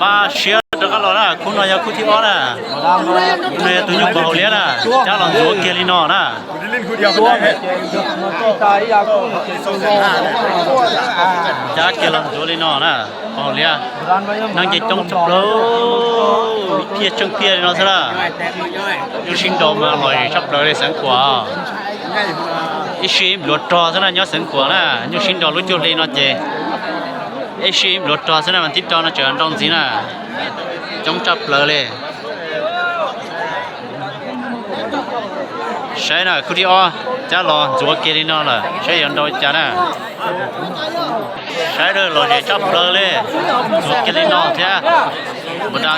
Pab siab rov qab los na, khub no yog khub thib ob na. Khub no yog tus nyuj pos hauv liab na, cab los ntxuav kiag li no na. Cab kiag los ntxuav li no na, pos hauv liab. Neeg ces coob tshaj plaws, ib phiaj tsheej phiaj li no xwb na. Nyuj sib nraus mas lom zem tshaj plaws li Xeev Khuam. Ib sij ib npluav rog xwb na, nyob Xeev Khuam na, nyuj sib nraus lub cuaj hli no ces ib sij ib npluav rog xwb na, mas tib rog no tseem nrau ntxiv na. Coob tshaj plaws li. Saib na, khub thib ob cab los ntxuav kiag li no lawm, saib yuav nrau li cas na. Saib lom zem tshaj plaws li, ntxuav kiag li no thiab. Npau dam,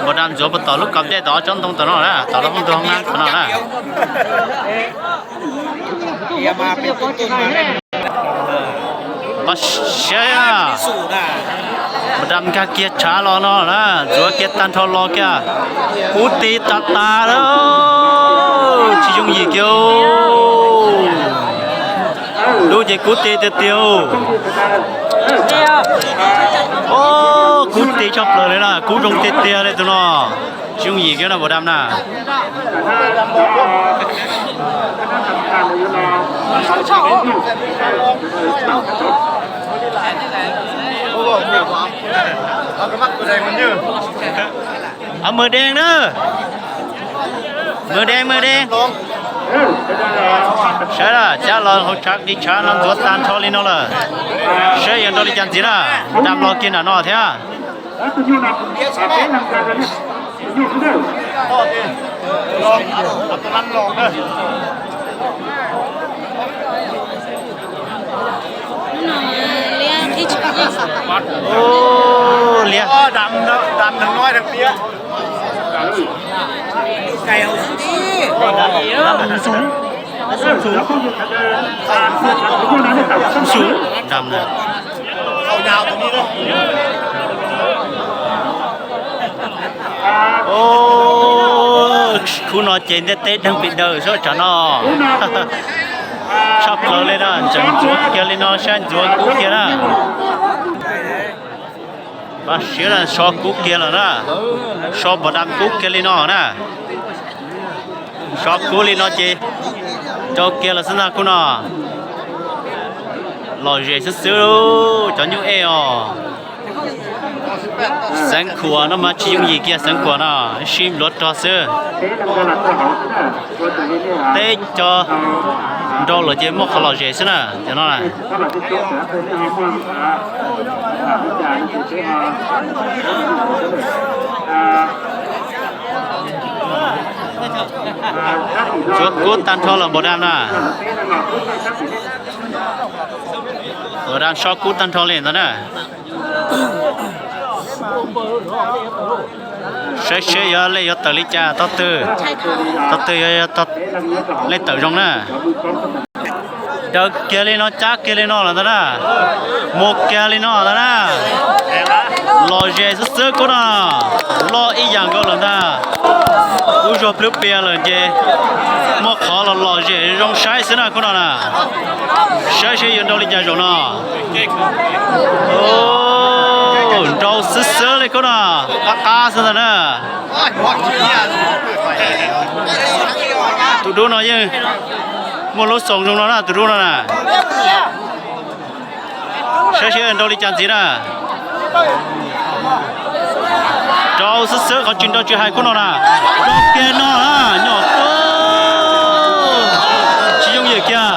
npau dam ntxuav puas tom lub kab dej tom ob tsob ntoo tom no na, tom lub hoob ntoo hoob nab tom no na. Pab siab, npau dam nkag kiag tshav los no na, ntxuav kiag tag nrho los kiag. Kub ti tas tas lawm, tsis yooj yim kiag. Dub ces kub ti tiag tiag. Kub ti tshaj plaws li na, kub zoo tiag tiag li tus no. Tsis yooj yim kiag no npau dam na. Mws dees na, mws dees, mws dees. Saib na, cab los hauv tshav, dim tshav no ntxuav tag nrho li no lawm. Saib yuav nrau li cas ntxiv na, dam los kiag nram no thiab. Liab. Dam na. Khub no ces ntiaj teb deeg pim daws sab tsam no. Tshaj plaws li na, tseem ntxuav kiag li no, saib ntxuav kub kiag na. Pab siab, so kub kiag lawm na, so npau dam kub kiag li no na. So kub li no ces rau kiag los xwb ntag khub no. Lom zem xwb xwb, cov nyuj ej os. Xeev Khuam no mas tsis yooj yim kiag, Xeev Khuam no ib sij npluav rog xwb. Teb co nrau lawm ces muaj qhov lom zem xwb na, cov no na. Ntxuav kub tag nrho los npau dam na. Npau dam so kub tag nrho li ntawd na. Saib seb yuav, lej yuav tawm li cas, tog twg, tog twg yuav, lej tawm zoo na. Daws kiag li no, cab kiag li no lawm ntag na. Mus kiag li no ntag na. Lom zem xwb xwb khub no. Loj ib yam nkaus lawm ntag. Kub zuag plwb pias lawm ces muaj qhov los lom zem zoo saib xwb na khub no na. Saib seb yuav nrau li cas zaum no. Nrau xwb xwb li khub no. Qab qab xwb ntag na. Tus dub no yeej muaj lub xoo zoo no na, tus dub no na. Saib seb nrau li cas ntxiv na. Nrau xwb xwb, qhov tsis nrau tsis hais khub no na. Nrau kiag no na, nyom, tsis yooj yim kiag.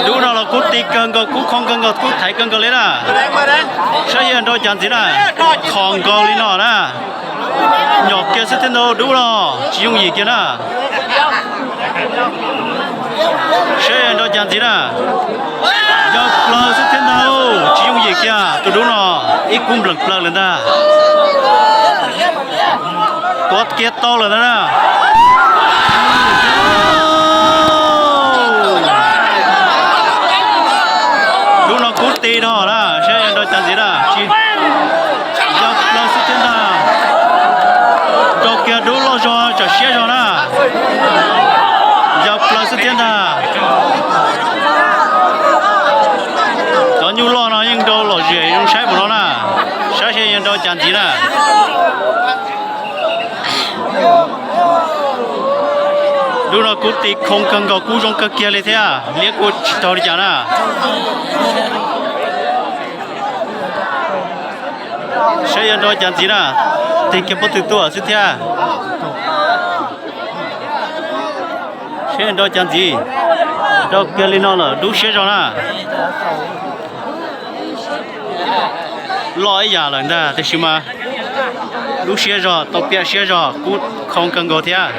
Dub no los kub ti kawg nkaus, kub khoo kawg nkaus, kub thaiv kawg nkaus li na. Saib seb nrau cas ntxiv na. Khom nkaus li no na. Nyom kiag xwb thiab ntag, dub no tsis yooj yim kiag na. Saib nrau cas ntxiv na. Yau plaws xwb thiab ntag, tsis yooj yim kiag, tus dub no ib kub npleem plaws lawm ntag. Tuav kiag tau lawm ntag na. Dub no kub ti no na, saib nrau cas ntxiv na. Yau plaws xwb thiab ntag. Nrau kiag dub loj zog tsam siab zog na. Yau plaws xwb thiab ntag. Cov nyuj loj no yeej nrau lom zem zoo saib mus no na. Saib seb Cas ntxiv na. Lub no kuj ti khoo kawg nkaus, kuj zoo kawg kiag li thiab, liab kuj tsis raug li cas na. Saib yuav nrau cas ntxiv na. Tig kiag pob tw tuaj xwb thiab. Saib nrau cas ntxiv. Nrau kiag li no lawm, lub siab zog na. Loj ib yam lawm ntag, tiam sis mas lub siab zog tau piam siab zog, kub khoo kawg nkaus thiab.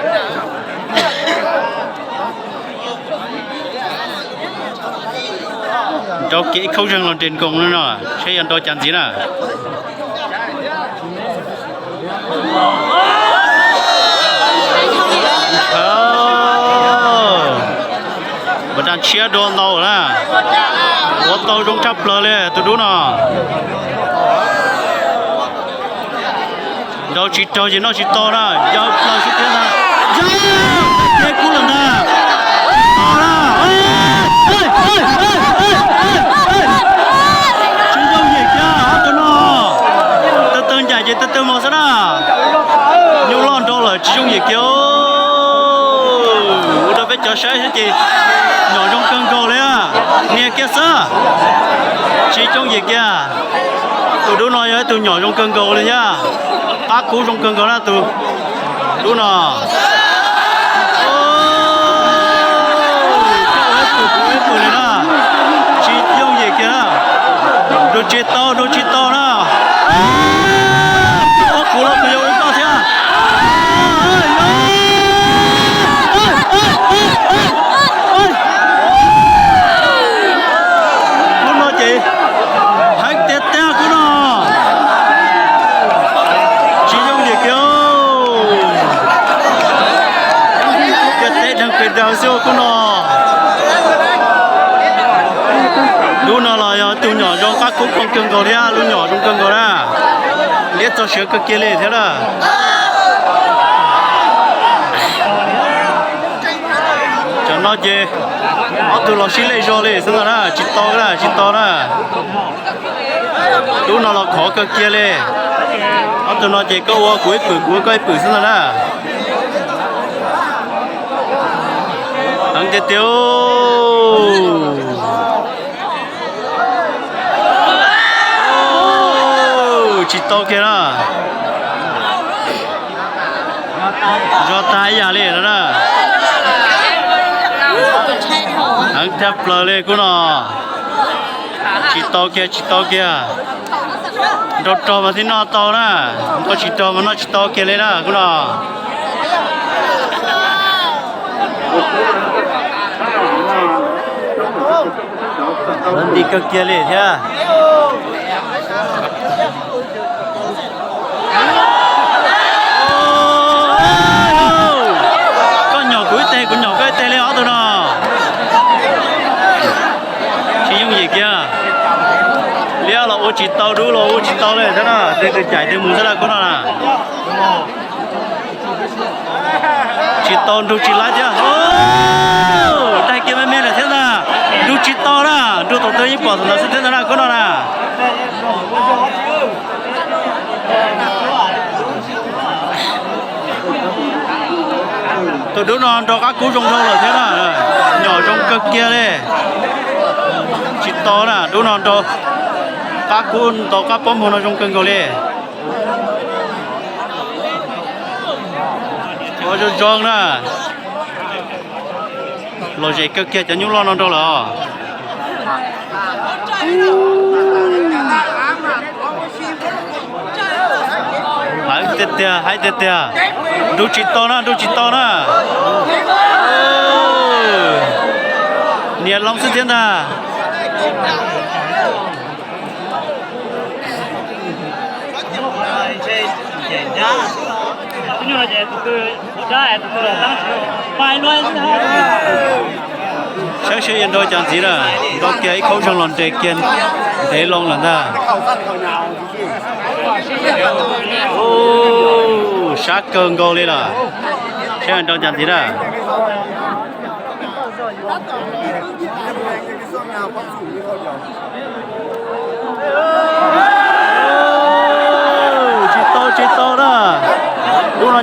Nrau kiag ib khaub zeeg los nres nkoos no, saib yuav nrau cas ntxiv na. Npam daj tshiab dua ntau na. Ua tau zoo tshaj plaws li tus dub no. Nrau tsis raug ces noj tsis tau na, yawg plaws xwb thiab ntag. Yawg, ces kub lawm ntag. Tsis tau na. Tsis yooj yim kiag ob tug no. Tawg tawg ncaim ces tawg tawg mos xwb na. Nyuj loj nrau lawm tsis yooj yim kiag. Ua rau peb cov saib xwb ces nyom zoo kawg nkaus li. Nias kiag xwb. Tsis yooj yim kiag. Tus dub no yog ib tug nyom zoo kawg nkaus li thiab. Qab kub zoo kawg nkaus na tus dub no. Ib pwm ib pwm li na. Tsis yooj yim kiag na. Nrau tsis tau, nrau tsis tau na. Ob kuv los kuv yuav ua koj thiab. Kub no ces heev tiag tiag kub no. Tsis yooj yim kiag. Tiaj teb dheev pes daws xwb kub no. Dub no los yog tus nyom zoo qab kub khoo kawg nkaus thiab, lub nyom zoo kawg nkaus na. Liab txog siav kawg kiag li thiab na. Cov no ces ob tug los sib lej zog li xwb ntag na, tsis tau na, tsis tau na. Dub no los khov kawg kiag li. Ob tug no ces koj ua kuv ib pwm, kuv ua koj ib pwm xwb ntag na. Heev tiag tiag. Tsis tau kiag na. Zog tag ib yam li no na. Heev tshaj plaws li kub no. Tsis tau kiag, tsis tau kiag. Nrau rog mas thiaj noj tau na. Nrau tsis rog mas noj tsis tau kiag li na kub no. Nti kawg kiag li thiab. Koj nyom kuv ib teg, kuv nyom koj ib teg li ob tug no. Tsis yooj yim kiag. Liab los ua tsis tau, dub los ua tsis tau li thiab na, tej tw cais tw mus xwb na kub no na. Tsis tau, nrug tsis laib thiab. Daig kiag me me lawm thiab ntag. Nrug tsis tau na, nrug tom tw yeej pom thaum ntawd xwb thiab ntag na kub no na. Tus dub no nrau qab kub zoo dhau lawm thiab na, nyom zoo kawg kiag li. Tsis tau na, dub no nrau qab kub ntaus qab pob muag no zoo kawg nkaus li. Ua zoo zoo na. Los zem kawg kiag cov nyuj loj no nrau lawm os. Haib tiag tiag, haib tiag tiag. Nrug tsis tau na, nrug tsis tau na. Nias loo xwb thiab ntag. Saib seb yuav nrau cas ntxiv na, nrau kiag ib khaub zeeg los nres kiag ntev loo lawm ntag. Sab kawg nkaus li lawm, saib nrau cas ntxiv na.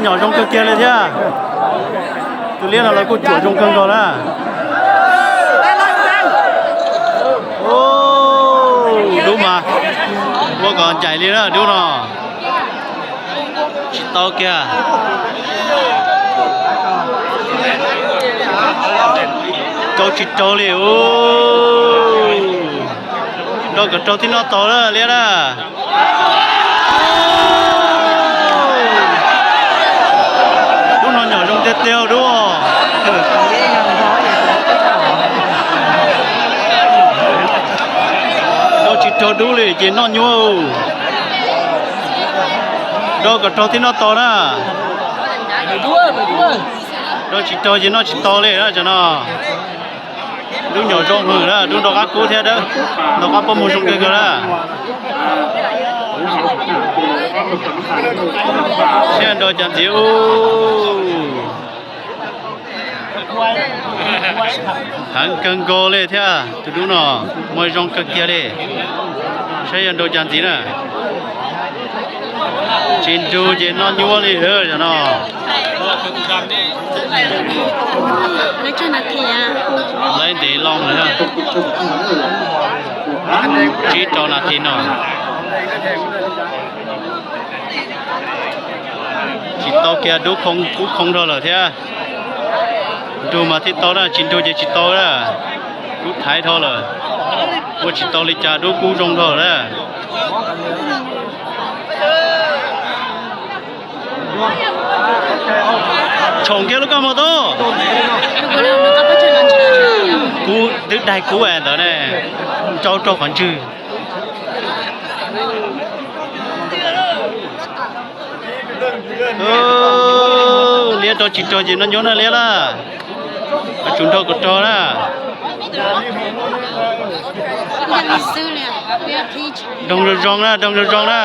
Nyom zoo kawg kiag li thiab. Tus liab no los kuj cuam zoo kawg nkaus na. Dub mas, ua kom ncaim li na dub no. Tsis tau kiag. Rau tsis raug li. Nrau kom raug thiaj noj tau na liab na. Dub no nyom zoo tiag tiag dub. Nrau tsis raug dub li ces noj nyuaj. Nrau kom raug thiaj noj tau na. Nrau tsis raug ces noj tsis tau li na cov no. Dub nyom zoo hwm na, dub nrau qab kub thiab dawb, nrau qab pob muag zoo kawg nkaus na. Saib nrau cas ntxiv. Heev kawg nkaus li thiab tus dub no, muaj zoo kawg kiag li. Saib yuav nrau cas ntxiv na. Tsis nrau ces noj nyuaj li no. Laib ntev loo lawm. Tsib rau nas this no. Tsis tau kiag, dub kub khoo dhau lawm thiab. Nrug mas thiaj tau na, tsis nrug ces tsis tau na. Dub thaiv dhau lawm. Ua tsis tau li cas, dub kub zoo dhau lawm na. Tshoom kiag lub koj mus tub. Kub twb daig kub ntawd ne, rau rau qhov ntswg. Liab rau tsis rau ces noj nyuaj na liab na. Tsum nrau kom rau na. Doog zoo zoo na, doog zoo zoo na.